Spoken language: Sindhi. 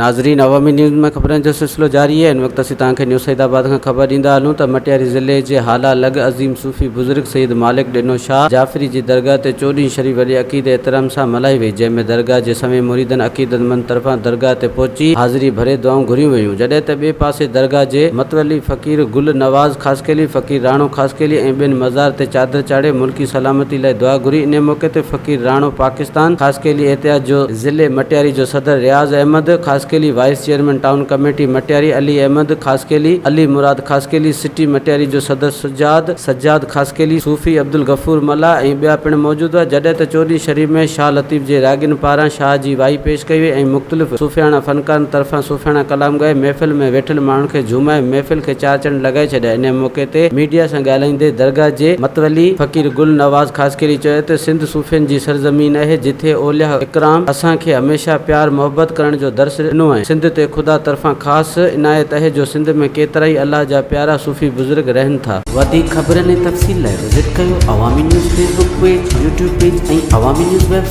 ناظرين عوامي نيوز ۾ خبرن جو سلسلو جاري آهي هن وقت اسين توهان کي نيو سعيد آباد کان خبر ڏيندا هلون ته مٽياري ضلعي جي هالا لڳ عظيم صوفي بزرگ سيد مالڪ ڏنو شاهه جعفري جي درگاهه تي چوڏهين شريف وڏي عقيدي احترام سان ملهائي وئي جنهن ۾ درگاهه جي سوين مريدن عقيدتمند طرفان درگاهه تي پهچي حاضري ڀري دعائون گهريون ويون جڏهن ته ٻئي پاسي درگاهه جي متولي فقير گل نواز خاصخيلي، فقير راڻو خاصخيلي ۽ ٻين مزار تي چادر چاڙهي ملڪي سلامتي لاء دعا گهري انهي موقعي تي فقير راڻو پاڪستان خاصخيلي احتياط جو ضلعي مٽياري جو صدر Riaz Ahmed Khaskheli, vice chairman town committee Matiari Ali Ahmed Khaskheli, Ali Murad Khaskheli, city Matiari جو صدر سجاد سجاد خاصخيلي، صوفي عبدالغفور ملاح ۽ ٻيا پڻ موجود هئا جڏهن ته چوڏهين شريف ۾ شاهه لطيف جي راڳين پاران شاهه جي وائي پيش ڪئي وئي ۽ مختلف صوفياڻا فنڪارن طرفان صوفياڻا ڪلام ڳائي محفل ۾ ويٺل ماڻهن کي جهومائي محفل کي چار چنڊ لڳائي ڇڏيا انهي موقعي تي ميڊيا سان ڳالهائيندي درگاهه جي متولي فقير گل نواز خاصخيلي چيو ته سنڌ صوفين جي سرزمين اهي جٿي اولياء اڪرام اسان کي هميشه پيار محبت ڪرڻ جو درس ڏنو ۽ سنڌ تي خدا طرفان خاص عنايت اهي جو سنڌ ۾ ڪيترائي الله جا پيارا صوفي بزرگ رهن ٿا. وڌيڪ خبرن ۽ تفصيل لاء وزٽ ڪيو Awami news Facebook page, YouTube page ۽ Awami news web.